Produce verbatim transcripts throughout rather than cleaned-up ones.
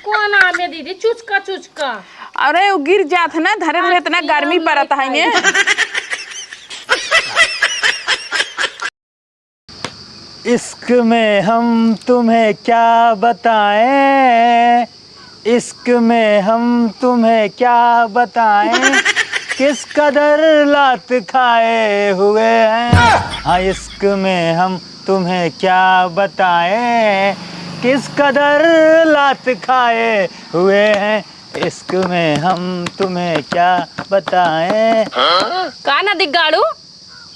कौन आम है दीदी? चुचका, चुचका। अरे, वो गिर जात है ना, धरे धरे इतना गर्मी पड़त है ने। इश्क में हम तुम्हें क्या बताएं, इश्क में हम तुम्हें क्या बताएं, किस कदर लात खाए हुए हैं। हाँ, इश्क में हम तुम्हें क्या बताएं, किस कदर लात खाए हुए हैं, इश्क में हम तुम्हें क्या बताएं। का ना दिग्गाड़ू,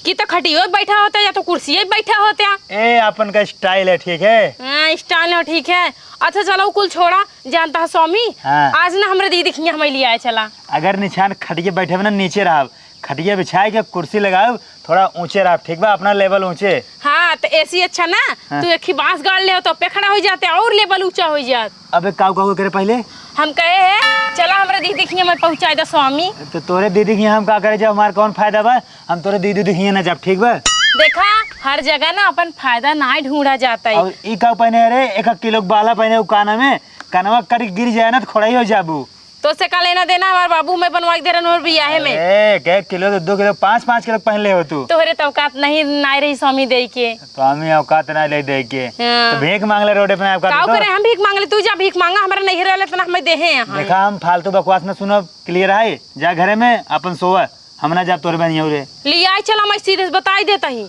कि तो खटियो बैठा होता या तो कुर्सिये बैठा होता। ए, अपन का style है, ठीक है? हाँ, style है, ठीक है। अच्छा चलो, कुल छोड़ा, जानता है स्वामी, हाँ। आज ना हमरे दीदी खिया हमें लियाए चला। अगर निछान खटिये बैठे ना, नीचे रहब, खटिया बिछाए के कुर्सी लगाओ, थोड़ा ऊंचे रहा, ठीक बा? अपना level ऊंचे। हाँ, तो ऐसी अच्छा ना, हाँ। तू एक ही बांस गाड़ ले हो तो पे खड़ा हो जाते और level ऊंचा हो जात। अबे काऊ काऊ करे पहले? हम कहे है, चला हमरे दीदी के यहाँ पहुँचाए दे स्वामी। तो तोरे दीदी के यहाँ हम का करे जब हमार कौन फायदा बा? हम तोरे दीदी के यहाँ ना जब, ठीक बा? देखा, हर जगह ना अपन फायदा ना ढूंढा जाता है। और ई का पहने है रे? एक किलो के बाला पहने उ काना में, कनवा कट के गिर जाए ना तो खोड़ाई हो जाबू। तो से का लेना देना, हमार बाबू मैं बनवा के दे रहन और बियाहे में। ए, एक, एक किलो, दो, दो किलो, पाँच, पाँच किलो पहन ले हो तू। तोहरे तो औकात नहीं, नाय रही स्वामी दे के। स्वामी औकात ना ले दे के। हाँ। तो भीख मांग ले रोडे पे, औकात काऊ तो करे, हम भीख मांग ले, तू जा भीख मांगा, हमारे नहीं रहले इतना हमें देहे यहाँ। देखा, हम फालतू बकवास न सुनो, clear है, जा घरे में अपन सोवा, हम ना जाब तोरे बनिया रे। ले आई चला, मैं सीधे से बताई देता ही।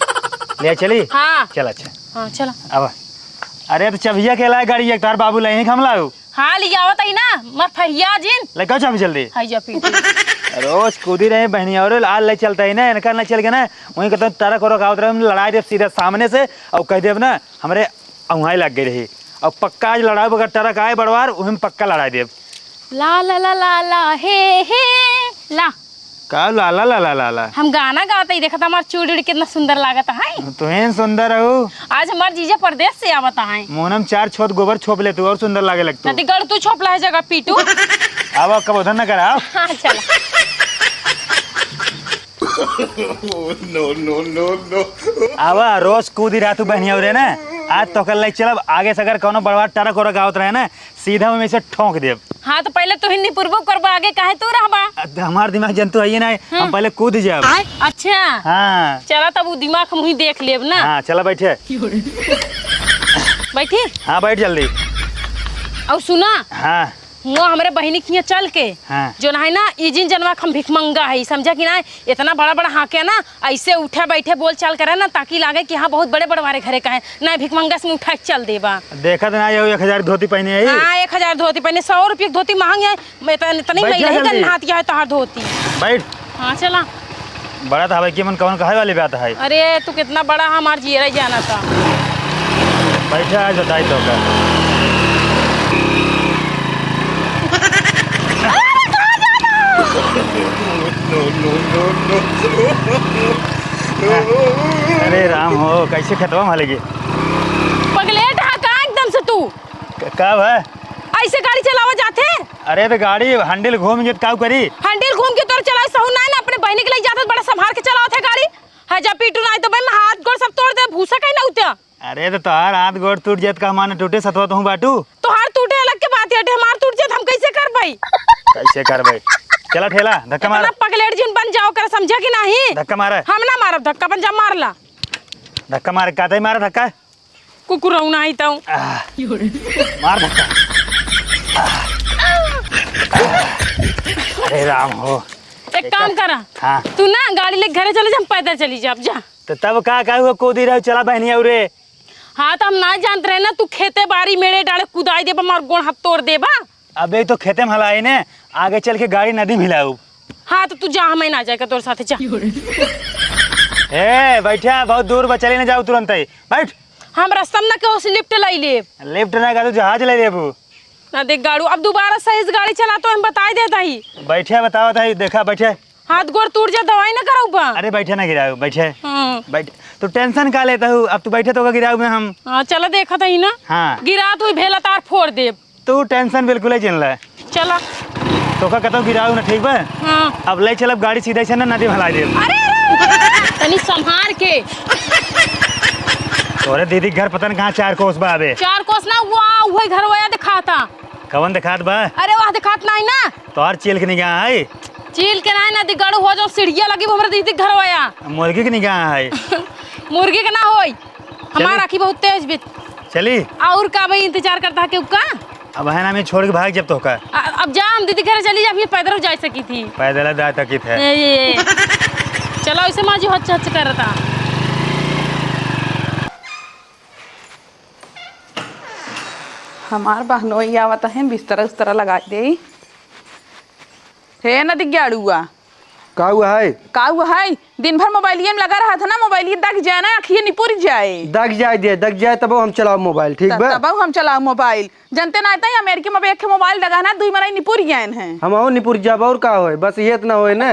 ले आई चली? हाँ। चल, अच्छा। हाँ, चला। अब, अरे तो चबिया के लाए गाड़ी, एक तार बाबू ले ही हम लाऊ। हाँ, ले आवत ही ना, मत फहिया जिन। ले, कहो चाबी जल्दी। हाय जा पीटू। रोज कूदी रहे बहनी, और आज ले चलता ही ना, इनका ना चल के ना, वहीं कहते हैं, ट्रक और आवत रहे, हम लड़ाई देब सीधा सामने से, और कह देब ना, हमरे अउहाई लग गई रही। और पक्का आज लड़ाई, अगर ट्रक आए बड़वार, वहीं में पक्का लड़ाई देब। ला, ला, ला, ला, ला, हे, हे, ला। का ला, ला, ला, ला, ला, ला? हम गाना गावत ही, देखत हमार चूड़ी उड़ी कितना सुंदर लागत है। तुहें सुंदर हो। आज हमार जीजा परदेस से आवत है। मोहनम चार छोत गोबर छोप ले तू, और सुंदर लागे लगतू। नदी गड़ तू छोप ला है जगह पीटू। आवा, कब उधर न करा। हाँ, चला। No, no, no, no। आवा, रोज कूदी रहा तू बहनिया रे ना। आज तोका ले चलब, आगे से अगर कौनो बड़वा ट्रक ओरक आवत रहे ना, सीधा ओमे से ठोंक देब। हाँ, तो पहले तू हिन्नी पूर्वक करबा, आगे काहे तू रहबा? अ, हमार दिमाग जन तू है ही ना, हम हाँ। पहले कूद जाब। अच्छा। हाँ। चला, तब उ दिमाग हम ही देख लेब ना। हाँ, चला बैठे। बैठी? हाँ, बैठ जल्दी। और सुना। हाँ। हुआ हमरे बहिनी के हियाँ चल के, हाँ। जो ना है ना, ई जिन जनवा के हम भिखमंगा है, समझा कि ना? इतना बड़ा बड़ा हाँके ना, ऐसे उठे बैठे बोल चाल करे ना, ताकि लागे कि हाँ, बहुत बड़े बड़वारे घरे का है। ना, भिखमंगा से उठा के चल देबा। देखत ना, ये एक हजार धोती पहने है। हाँ, एक हजार धोती पहने, सौ रुपये की धोती महंग है। मैं तो इतनी बैठ जा महिला ही जल्दी। गन्हात गया है तोहार धोती। बैठ। हाँ, चला। बड़ा तो हवाई की मन कौन कहे वाली बात है? अरे, तू कितना बड़ा हमार जियरा ही जाना था। बैठा, आज बताई तो का। अरे राम हो, कैसे खेतवा में लगे? पगलेट हा का एकदम से तू? क-, का बा? ऐसे गाड़ी चलावा जाते? अरे तो गाड़ी handle घूम गई तो का करी? Handle घूम के तोर चलाए सहू ना, ना अपने बहिनी के ले जाते, बड़ा संभाल के चलावत है गाड़ी। हाँ, जा पीटू, नाहीं तो भाई मैं हाथ गोड़ सब तोड़ दे, भूसा कहीं ना उठ्या। अरे तो तोहार हाथ गोड़ टूट जात का माने टूटे सतवा तू बाटू? तोहार टूटे अलग के बात है, हमार टूट जात हम कैसे कर भाई? कैसे कर भाई? चला ठेला, धक्का मार। इतना पगलेट जिन बन जाओ कर, समझा कि नहीं? धक्का मार। हम ना मारब धक्का, बन जा मार ला। धक्का मार, का तई मार धक्का? कुकुरौना आई तऊ। आह, मार धक्का। आह, आह, अरे राम हो। एक काम करा। हाँ। तू ना गाड़ी लेके घरे चले जा, हम पैदल चली जाब, जा। तो तब का, का हुआ, कूदी रहो, चला बहनी और रे। हाँ, तो हम ना जानत रहे ना, तू खेते बारी मेड़े डाले कुदाई देबा, मार गोड़ हाथ तोड़ देबा। अबे तो खेते में हलाई ने, आगे चल के गाड़ी नदी में हिलाऊ। हाँ, तो तू जा, हमें ना जाएगा तोर साथे, जा। ए, बैठा, बहुत दूर बा, चले ना जाऊ तुरंत ही। बैठ। हम रास्ता में ना केहू से lift लाई लेब। Lift ना का, तू जहाज ले लेबू। ना देख गाड़ू, अब दोबारा सही से गाड़ी चला तो हम बताई देत ही। बैठे, बतावत ही, देखा, बैठे। हाथ गोड़ टूट जा, दवाई ना कराऊ बा। अरे बैठे ना गिराऊ, बैठे। हाँ। बैठ। तू tension का लेता हूँ, अब तू बैठे तो का गिराऊ में हम। हाँ, चला देखत ही ना। हाँ। गिरा तू भेला तार फोड़ देब। तू tension बिल्कुल ही जिन ले। चला। तोका कतौ गिराऊ ना, ठीक बा? हाँ। अब ले चलब गाड़ी सीधे से ना नदी में हलाई देब। अरे, अरे, अरे, अरे, तनी संभार के। तोरे दीदी के घर पता न कहाँ चार कोस बा अबे। चार कोस ना, वाह, वही घर वया दिखाता। कवन देखात बा? अरे वाह, देखात नाही ना। तोहार चील के निगाह है। चील के नाही ना, दिगड़ू हो जो सीढ़िया लगी, वो हमरे दीदी के घर आया। मुर्गी के निगाह है। मुर्गी के ना होई। हमार चली। आँखी बहुत तेज भी। चली। और का भाई इंतजार करता है केहू का? अब है ना, हमें छोड़ के भाग जब तो का। अ-, अब जा, हम दीदी के घरे चली जा, हम पैदल जा सकी थी। पैदल जा सकी थे। ए, ए, ए। चलो, ऐसे माँ जी हच हच करता। हमार बहनोई आवत है, बिस्तरा उस्तरा लगा दे। हे नदिग्याड़ुआ। का हुआ है? का हुआ है? दिन भर मोबाइलिए में लगा रहा था ना, मोबाइलिए दग जाए ना, अखिए निपुर जाए। दग जाए दे, दग जाए तब हम चलाओ मोबाइल, ठीक त-, बा? तब हम चलाओ मोबाइल। जनते ना आते अमेरिका में एक मोबाइल दगा ना, दुई मरई निपुर गए हैं। हम और निपुर जाब और का होए, बस ये इतना होए ना।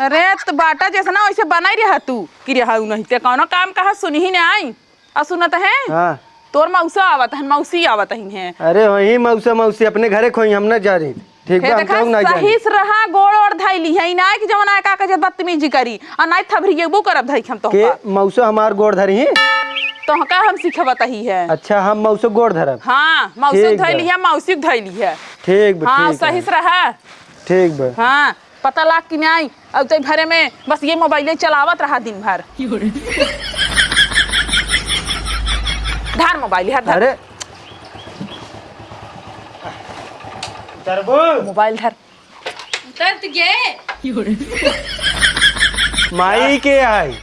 अरे त बाटा जैसे ना वैसे बनाई रहा तू, कि रहा नहीं ते कौनो काम कहा सुनी ही ना आई। आ सुनत है? हाँ। तोर मौसा आवत हन, मौसी आवत हन है। अरे वही मौसा मौसी अपने घरे खोई, हम ना जा रही। ठीक हे बा, हम देखा, कहूँ ना जानी। सही से रहा, गोड़ ओड़ धैली है, ना कि जवन आए का के बदतमीजी करी, आ ना थभरिएबो करब धई हम तो के का। मौसा हमार गोड़ धरी है? तो का हम सिखबत ही है। अच्छा, हम मौसा गोड़ धरब। हाँ, मौसी ठीक बा। धैली है, मौसी धैली है। ठीक बा, हाँ, ठीक सही है। से रहा। ठीक बा। हाँ। पता लाग कि नाई, अब तो घरे में बस ये मोबाइले चलावत रहा दिन भर। धर मोबाइल, हर धर। अरे। उतरबो? मोबाइल धर। उतर तो गए। माई के आई।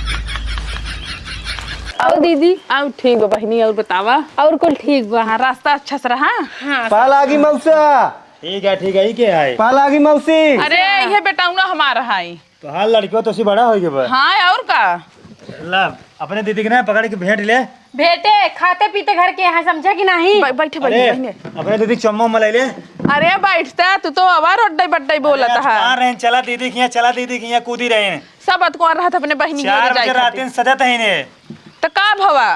और दीदी? और ठीक बा बहिनी, और बतावा? और कुल ठीक बा। हाँ, रास्ता अच्छा से रहा? हाँ। पाल आगी मौसा। ठीक है, ठीक है, ई के है? पाल आगी मौसी। अरे, ये बेटौना हमार है। तो हाँ, लड़कियों तो सी बड़ा हो गया बा। हाँ, और का? ला, अपने दीदी के ना पकड़ के भेंट ले। भेंटे, खाते पीते घर के यहाँ, समझा कि नहीं? बै-, बैठे, बैठे, अरे, बैठे। अपने दीदी चम्मो मलाई ले। अरे, बैठता, तू तो आवा रोड्डे बड्डे बोलत अरे, आज है। कहाँ रहे? चला दीदी के यहाँ, चला दीदी के यहाँ, कूदी रहे। सब बात कौन रहत अपने बहिनी के चार जाए बजे रात खातिर। दिन सजत है इन्हें। तो का भवा?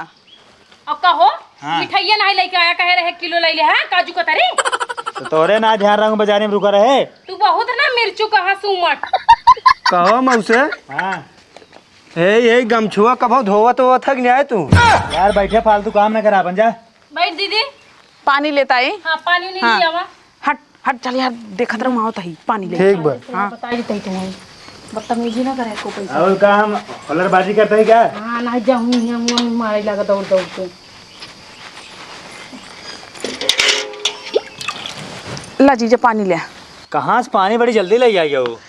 अब कहो, हाँ। मिठाइया नाही लेके आया, कहे रहे किलो ले ले, हाँ, काजू कतरी। तो तोरे ना ध्यान रहूं, बाजारे में रुका रहे। तू बहुत ना मिर्चू कहा सुमट। कहो मौसे। हाँ। ए, ये गमछुआ कभो धोवत होवत है कि नहीं आए तू? यार बैठे, फालतू काम ना करा, बन जा। बैठ दीदी। पानी लेता आई। हाँ, पानी नहीं हाँ। लिया हुआ। हट, हट, चल यार, देखत रहूं, आवत ही, पानी ले। ठीक बा। हाँ। बताई देते हैं तुम्हें, बदतमीजी ना करे को पैसा। और का हम हुलरबाजी करते हैं क्या? हाँ, ना जाऊँ, यहाँ मुँह में मारे लगा दौड़ दौड़ के। ला जीजा, पानी ले। कहाँ से पानी बड़ी जल्दी ले आई हो?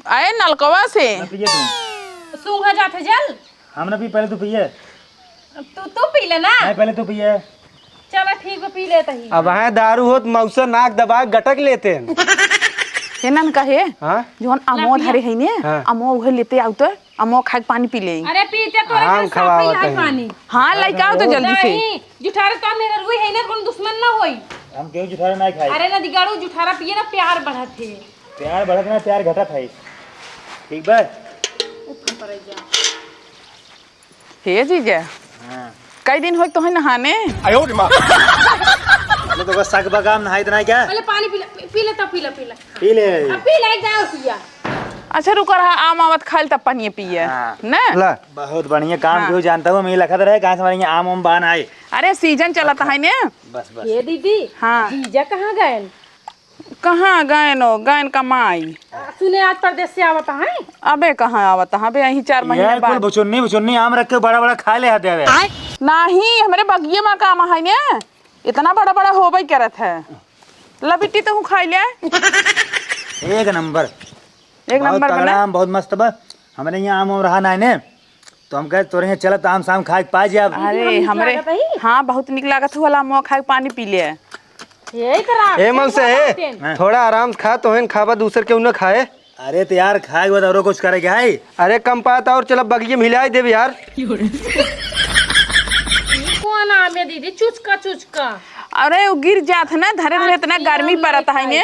आए नलकवा से। ना पिए तू। सूंघा जात है जल। हम ना पी, पहले तू पिए। तू, तू पी ले ना। नहीं, पहले तू पिए। चला ठीक बा, पी लेत ही। अब है दारू होत मौसा नाक दबा के गटक लेते हैं। हे नन कहे, हाँ? जोन अमो ला पिया। धरे है ने, हाँ। अमो उहे लेते आउ तो, अमो खाए के पानी पी ले। अरे पीते तो आम है, खवावत साफे है है। पानी। हाँ, लइका आओ तो जल्दी से। नहीं, जुठारे तो मेरा रुई है ना, कौन दुश्मन ना होई। हम केहू जुठारे ना खाई। अरे ना दिगाड़ू, जुठारा पिए ना प्यार बढ़त है। प्यार बढ़त ना, प्यार घटत है। ठीक बा? उठ पर जा। हे जीजा, हाँ। कई दिन होई तोहे नहाने? आयो रे माँ। मतलब तो बस साग बगाम नहाई इतना है क्या? पहले पानी पी ले, पी, पी ले, तब पी ले, पी ले। पी ले। अब पी ले, जाओ पिया। अच्छा, रुको रहा, आम आवत खाइल तब पानी पिए, हाँ। ना? ला। बहुत बढ़िया काम हाँ। क्यों जानता हूँ, मैं लखत रहे, कहाँ से हमारे यहाँ आम वाम बान आए। अरे, सीजन चलत है ने। बस, बस। ये दीदी, हाँ। जीजा कहाँ गए? कहाँ गएन हो? गएन कमाई। आ, सुने आज परदेस से आवत हैं? अबे कहाँ आवत हैं? अबे यहीं चार महीने यार, कुल बाद। बुचुन्नी, बुचुन्नी आम रख के बड़ा, बड़ा खा ले हाथे, अबे। नाहीं, हमरे बगिये मा का आम है ने, इतना बड़ा, बड़ा होबे करत है। ला बिट्टी, तू खाई ले। एक नंबर। एक बहुत नंबर तगड़ा बना। आम, बहुत मस्त बा। हमरे यहाँ आम वाम रहा नाहीं ने, तो हम कहे तोरे यहाँ चलत आम शाम खाए के पा जाब। अरे, बहुत नीक हमरे, लागत है। हाँ, बहुत नीक लागत हुआ, ला आम खाए के पानी पी ले। यही तो रात ए, के मौसे, बोला ए, हतेन। हाँ। थोड़ा आराम से खा, तोहन खाबा, दूसर केहू न खाए। अरे, तो यार, खाए के बाद औरो कुछ करे के है? अरे, कम पात और चला, बगिये में हिलाई देब यार। ई कौन आम है दीदी? चुचका, चुचका। अरे, वो गिर जात है ना, धरे, धरे इतना गर्मी पड़त है ने।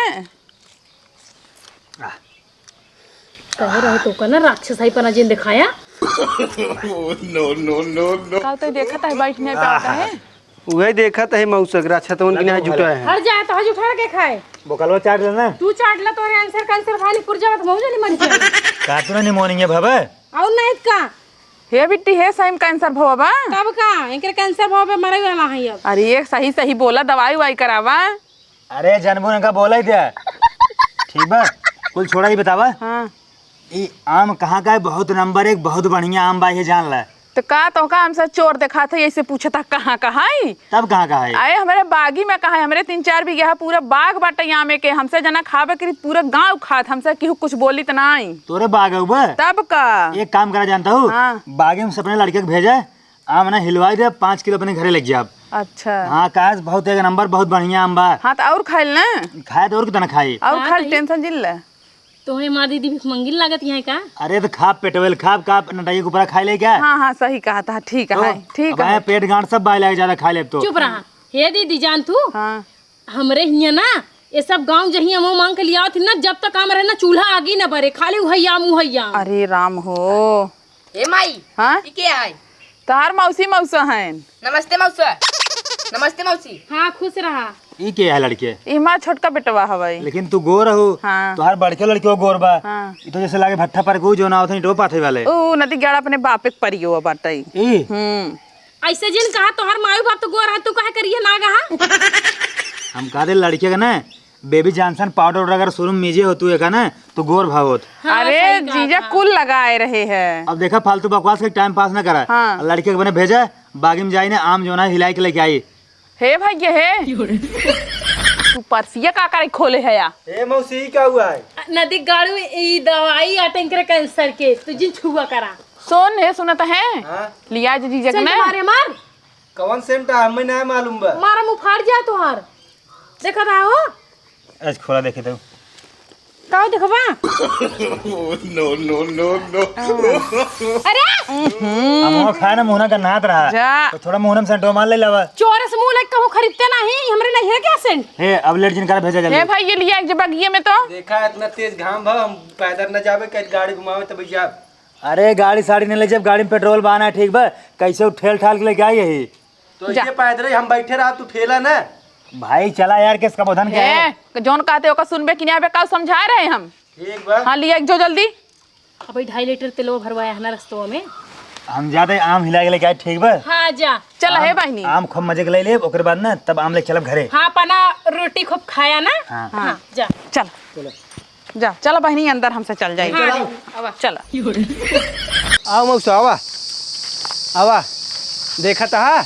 कहे रहे तो का ना राक्षस आई पना जिन दिखाया। No, no, no, no. का तो देखत है, बैठ नहीं पाता है। उहे देखत है मौसक राक्षसवन की ना जुटा है। हट जाए तो हज उठा के खाए। बोकलवा चाट लेना। तू चाट ला, तोरे आंसर कैंसर भानी पुर जावत, मऊ जानी मर जाए। का तू ना निमोनिया भवे? और नहीं का? हे बिट्टी, हे सही में कैंसर भवा बा? तब का? एकरे कैंसर भवा बे, मरे वाला है अब। अरे, ये सही सही बोला, दवाई उवाई करावा। अरे, जनबू इनका बोला ही दे। ठीक बा, कुल छोड़ा, ही बतावा। हाँ। ई आम कहाँ का है? बहुत नंबर एक, बहुत बढ़िया आम बा, ये जान ले। तो का, तो का हमसे चोर देखात है, ऐसे पूछता कहाँ का है? तब कहाँ का है? अरे, हमरे बागी में कहाँ है? हमरे तीन चार बीघा पूरा बाग बाटे आमे के। हमसे जना खाबे करी, पूरा गाँव खात, हमसे केहू कुछ बोलित नाई। तोरे बाग है बा? तब का? एक काम करा जानता हूँ, हाँ। बागी में से अपने लड़के के भेजे, आम ना हिलवाई दे, पाँच किलो अपने घरे लेके जाब। अच्छा। हाँ, काहे से बहुत एक नंबर, बहुत बढ़िया आम बा। हाँ, तो और खाइल ना? खाए तो और कितना खाई? और हाँ, खाइल, तो tension जिन ले। तोहे माँ दीदी भिखमंगिन लागत यहाँ का? अरे तो खाब पेटवेल, खाब का नटाई के ऊपर खाए ले क्या? हाँ, हाँ, सही कहा था, ठीक तो है, ठीक अब है। आए पेट गांठ सब बाय लाग जाता खा लेब तो। चुप रहा। हे दीदी जान तू, हाँ। हमरे हियाँ ना ये सब गाँव जहिया मुँह मांग के लियावत ही ना, जब तक आम रहे ना चूल्हा आगी ना बरे, खाली उहैया आम, उहैया आम। अरे राम हो। ए माई, हाँ? ई के है? तोहार मौसी मौसा हैं। नमस्ते मौसा। नमस्ते मौसी। हाँ, खुश रहा। ई के है लड़के? ई हमार छोटका बेटवा हवई। लेकिन तू गोर हो, हाँ। तोहार बड़के लड़के गोर बा। हाँ। ई तो जैसे लागे भट्ठा पर को जो ना होत है, ईंटो पाथे वाले। ऊ नदी गाड़ा अपने बापे के परियो बाटे। ई? हम्म। ऐसे जिन कहा, तोहार माई बाप तो गोर है, तू काहे करिए ना गहा? हम कहा दे लड़के के ना, Baby Johnson powder वगैरह showroom में जे हो तू एका ना, तो गोर भाव होत। हाँ, अरे सही कहा जीजा था। कुल लगाए रहे हैं। अब देखा, फालतू बकवास के time pass ना करा। हाँ। लड़के के बने भेजा, बागी में जाई ना, आम जो ना हिलाई के लेके आई। हे भाई, ये हे। तू परसिया का करे खोले है या? ए मौसी, ई का हुआ है? नदी गाड़ू, ई दवाई आटे करे cancer के, तू जिन छुआ करा। सुन, हे सुनत है? हाँ? लिया जे जीजा के सेंट ना। मारे मार। कौन सेंट है? हमें ना मालूम बा। मारा मुँह फाड़ जाए तोहार। देखा था हो? आज खोला देखे तो। का देखबा? No, no, no, no। अरे! हम वो खाए ना मुहना का नात रहा। जा। तो थोड़ा मुहना में सेंटो मार ले लावा। चोरस मुँह लेके कहूँ खरीदते नहीं, हमरे नहीं है क्या सेंट? हे, अब लेट जिन करा, भेजा जल्दी। हे भाई, ये लिया एक जे बगिये में तो। देखा, इतना तेज घाम बा, हम पैदल न जाबे, कहीं गाड़ी घुमावे तब जाब। अरे, गाड़ी साड़ी नहीं ले जाब, गाड़ी में पेट्रोल बहाना है, ठीक बा? कैसे ठेल ठाल के लेके आई यही? तो जा। ये पैदल ही हम बैठे रहा, तू ठेला ना। भाई, चला यार, किसका बोधन क्या है? ए, जौन कहते ओका सुनबे कि नहीं आबे, का समझा रहे हम? ठीक बा। हाँ, लिया एक जो जल्दी। अबे ढाई लीटर तेलवा भरवाया है ना रस्तवा में। हम जाते आम हिला के लेके आए, ठीक बा? हाँ, जा। चल, आम, हे बहिनी। आम खूब मजे के ले लेब, ओकरे बाद ना तब आम लेके चलब घरे। हाँ, अपना रोटी खूब खाया ना। हाँ। हाँ, जा। चल। चलो। जा, चल बहिनी, अंदर हमसे चल जाई। हाँ, आवा। चल। आवा मौसा, आवा। आवा। देखत हा?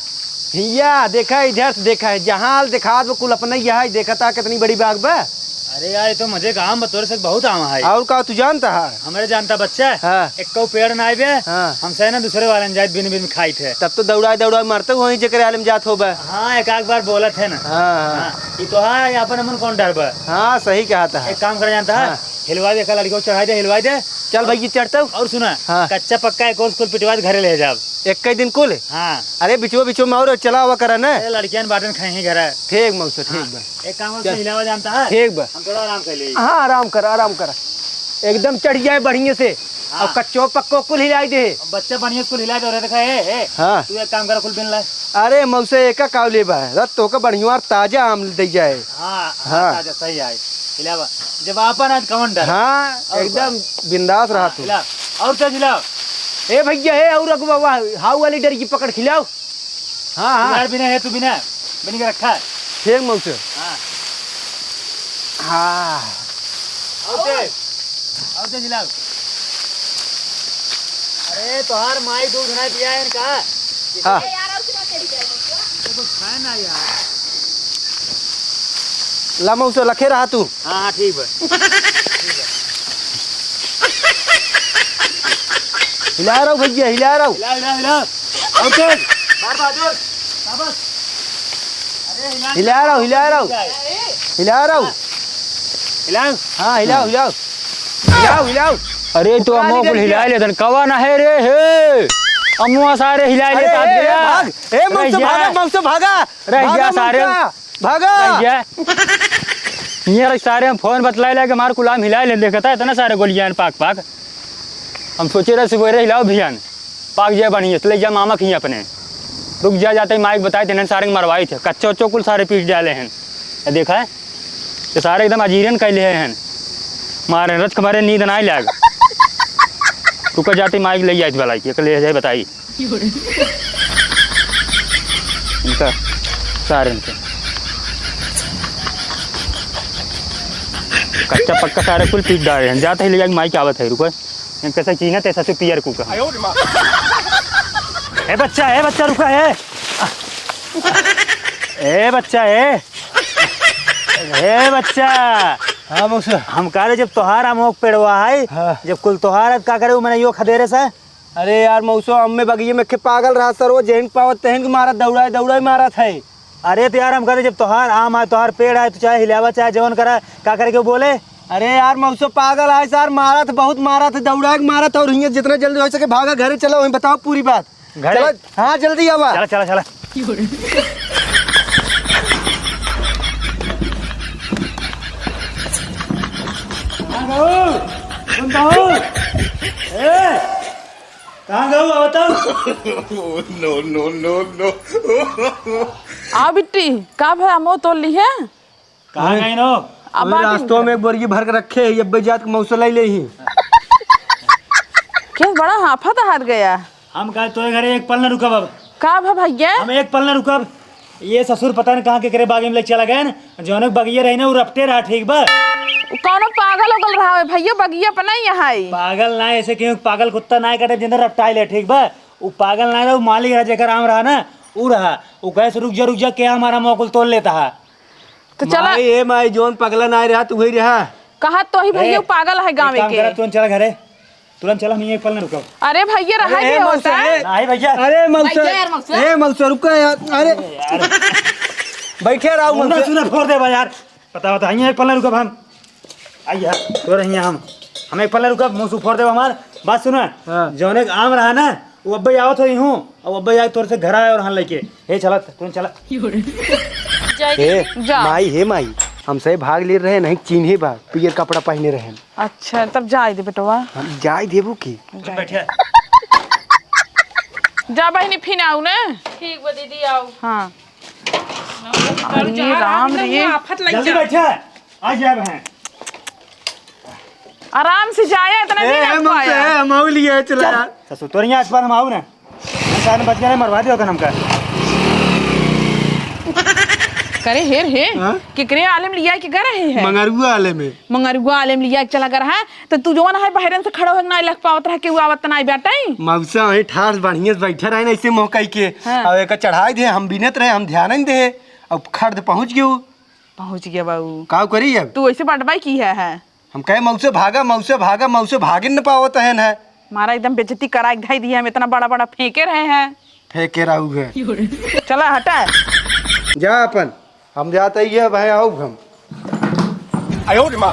हिया, देखा, इधर से देखा है। जहाँ हाल देखात बा, कुल अपना ही है। देखत हा, कितनी बड़ी बाग बा। अरे यार, ये तो मजे का आम बा, तोरे से बहुत आम है। और का तू जानता है? हमरे जानता बच्चा, हाँ। एक्को पेड़ ना आइबे, हाँ। हमसे ना दूसरे वाले में जाए बिन बिन खाई थे। तब तो दौड़ा दौड़ा मरते वहीं जेकरे आलम जात होबे। हाँ, एक आध बार बोलत है ना। हाँ, हाँ। हाँ, ये तो है, अपन हमन कौन डर बा? हाँ, सही कहा था। एक काम करे जानता है, हाँ। हिलवा दे, एक लड़के को चढ़ाई दे, हिलवाई दे। चल भाई, ये चढ़ता हूँ। और सुना, हाँ। कच्चा पक्का एक और कुल पिटवा के घरे ले जाब। एक ही दिन कुल? हाँ। अरे, बिचवा बिचवा में और चला हुआ करा ना। अरे, लड़कियां बाटन खाए हैं घर। ठीक मौसा, ठीक हाँ। बा। एक काम चल। से हिलावा जानता है? ठीक बा। हम थोड़ा आराम कर ले। हाँ, आराम कर, आराम कर। एकदम चढ़ जाए बढ़िया से। हाँ। और कच्चो पक्को कुल हिलाई दे। बच्चा बढ़िया से कुल हिला दे रहे, देखा, ए, ए। हाँ। तू एक काम कर, कुल बिन लाए। अरे मौसा, एका काव लेबा? रत तोका बढ़िया ताजा आम दे जाए। हाँ, हाँ। ताजा सही आए। हिलावा। जब आपन आज कवन डर? हाँ, और एकदम का? बिंदास रहा हाँ, तू। हिला। और तेज हिलाओ। ए भैया, ए और अगवा, वाह, हाउ वाली डर की पकड़ खिलाओ। हाँ, हाँ। यार बिना है, तू बिना, बिन के रखा है। ठीक मौसा। हाँ। हाँ। आओ तेज, आओ तेज हिलाओ। अरे, तोहार माई दूध नहीं पिया है इनका? हाँ। ये कुछ खाए ना यार। ला मौसा, लखे रहा तू। हाँ, हाँ, ठीक बा। हिला रहा हूँ भैया, हिला रहा हूँ। हिला, हिला, हिला। और तेज। बार, बार, जोर। शाबाश। अरे, हिला। हिला रहा हूँ, हिला रहा हूँ। हिला रहा हूँ। हिलाओ। हाँ, हिलाओ, हिलाओ। हिलाओ, हिलाओ। अरे, तो अरे, अम्मो कुल हिला लेतन। कवा ना है रे, हे। अम्मो सारे हिला अरे, लेता ए, ए, गया। भाग। ए, मौसा, भागा, मौसा, भागा। रह भागा, गया सारे। मौसा। भागा! रह गया। ये रह सारे हम फोन बतलाए लागे, हमार कुल आम हिलाए ले, देखता है इतना सारे गोलियां पाक पाक। हम सोचे रहे सुबह हिलाओ भियान, पाक जाए बढ़िया, तो ले जा मामा कहीं अपने। रुक जा, जाते ही माइक बताए थे, इन्हें सारे के मरवाई थे, कच्चो उच्चो कुल सारे पीट डाले हैं। ये देखा है, ये सारे एकदम अजीरन कैले हैं, मारे रच के मारे नींद ना लाग। रुका, जाते ही माइक ले आई थे भलाई, ये ले जाए बताई। इनका सारे इनके। कच्चा पक्का सारे कुल पीट डारे हैं। जात ही ले जाके माई के आवत है, रुको। ये कैसे चीन्हत है ससुर पियर कुका। ए बच्चा, ए बच्चा, रुका, ए। ए बच्चा, ए। ए बच्चा। हाँ, मौसा। हम कह रहे, जब तोहार आमोक पेड़वा है, हाँ। जब कुल तोहार है, का करे, वो मैंने यो खदेरे से? अरे यार मौसो, अम्मे बगिये में के पागल रहा सर, वो जेहन पावत तेहन के मारत, दौड़ाए दौड़ाए मारत है। अरे तो यार हम कहते जब तोहार आम आए, तोहार पेड़ आए, तो चाहे हिलावा, चाहे जवन करा, का करे के बोले? अरे यार मौसो पागल आए सर, मारत, बहुत मारत है, दौड़ाए के मारत, और हियाँ जितना जल्दी हो सके भागा घरे चलो, वहीं बताओ पूरी बात। घरे? चलो, हाँ जल्दी आवा। चला, चला, चला। कहाँ गऊ? बताओ। No, no, no, no। आ बिट्टी, का भला आमो तोड़ ली है? कहाँ गई नो? अब वही बाटी रास्तों में एक बोरी भर के रखे है, ये अब्बे जात के मौसला ही ले ही। क्यों बड़ा हाफत हाथ गया? हम कहे तोरे घरे एक पल न रुकब अब। का भा भैया? हम एक पल न रुकब। ये ससुर पता न कहाँ केकरे बागी में ले चला गए न। जौने बगिया रही ना, वो रपटे रहा, ठीक बा? उ कौनो पागल उगल रहा है भैया, बगिया पर नहीं यहाँ आई। पागल ना, ऐसे क्यों पागल कुत्ता ना काटे, जिंदा रपटाई ले, ठीक बा? वो पागल ना रहा, वो मालिक रहा, जेकर आम रहा ना, वो रहा। वो कहे से, "रुक जा, रुक जा, क्या हमारा मोकुल तोड़ लेता है?" तो चला। माई, ए माई, जौन पगला ना रहा, तू वही रहा। कहा तो ही भैया, ए, वो पागल है एक गाँव काम के। करा, तुरंत चला घरे। तुरंत चला, हम एक पल ना रुकब। अरे भैया, रहा अरे, के ए मौसा, होता? ए। नहीं भैया। अरे मौसा, भैया, यार मौसा। ए मौसा, रुका यार। अरे, अरे। बैठे रहो सुना, मौसा। सुना, फोड़ दे बा यार। पता, पता, हियाँ एक पल ना रुकब हम। आई यार, तो रही हम। हम एक पल ना रुकब, मुँह से फोड़ देब हमार। बात सुना। हाँ। जौने के आम रहा ना, वो अब्बे आवत होई हूँ। अब अब्बे जाके तोर से घर आए और हाँ लेके। हे चला, तुरंत चला। ए, जा। माई, हे माई, हमसे भाग ले रहे, नहीं चिन्हे बा, पियर कपड़ा पहने रहे। अच्छा, तब जाए दे बेटवा। हम जाए देबू की? जाए दे। बैठे। जा बहिनी, फिन आऊ ना। ठीक बा दीदी, आऊ। हाँ। अरे राम रे। आफत लग जल्दी जा। बैठे, आ जाए बहन। आराम से जाए, इतना ए, नहीं ए, लग मौसा, पाया। ए, हम आऊ लिए, चला चल, यार। ससुर, तोर यहाँ एक बार हम आऊ ना। हम सारे बच गए, मरवा दियो तन हमका। करे हेर हे, हाँ? केकरे आले में लिया के गा रहे हैं? मंगरुआ आले में। मंगरुआ आले में लिया के चला गा रहा है, तो तू जवन है बहरन से खड़ो होके ना लग पावत रहा, केहू आवत ना बाटे। मौसा वहीं ठास बढ़िया से बैठे रहे ना, ऐसे मोह कई के। हाँ। अब एक चढ़ाई दे, हम बिनत रहे, हम ध्यान नहीं दे। अब खर्द पहुँच गयो। पहुँच गया बाबू। का करी अब? तू ऐसे बटवाई की है, है? हम कहे, "मौसे भागा, मौसे भागा, मौसे भागे न पावत है न।" मारा एकदम बेइज्जती करा के धई दिया, हम इतना बड़ा बड़ा फेंके रहे हैं। फेंके रहू है। चला हटा। जा अपन, हम जाते ही है भाई, आओ हम। आयो रे माँ।